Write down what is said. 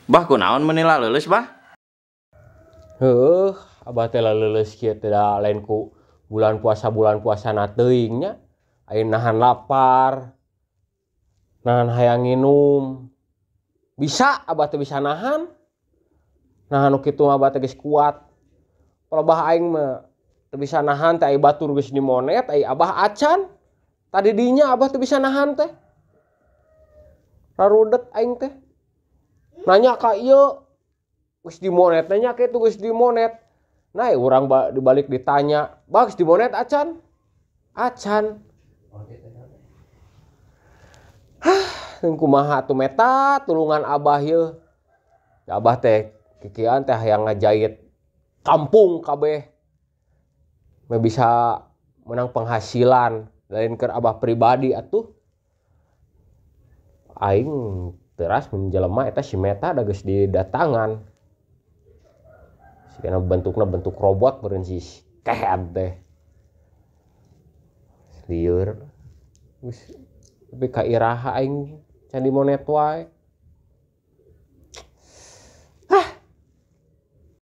Bah, kunaon meuni laleuleus, Bah? Heuh, abah teh laleuleus kieu teh da lain ku bulan puasa na teuing nya. Aya nahan lapar, nahan hayang nginum. Bisa abah teh bisa nahan. Nahan nu kitu mah abah teh geus kuat. Palebah aing mah teu bisa nahan teh, ai batur geus dimonet, ai abah acan. Tadi dinya abah teu bisa nahan teh. Rarudet aing teh. Nanya ka ieu geus dimonet, nanya ka itu geus dimonet. Nah, urang dibalik ditanya, "Bah, geus dimonet acan?" Acan. Hah, kumaha atuh meta tulungan abah yeuh. Ya abah teh kikieuan teh hayang ngajait kampung kabeh. Meh bisa menang penghasilan lain keur abah pribadi atuh. Aing teras mun jelema eta si Meta da geus didatangan. Sigana bentukna bentuk robot meureun si kehed teh. Lieur. Geus tapi ka iraha aing can dimonet wae.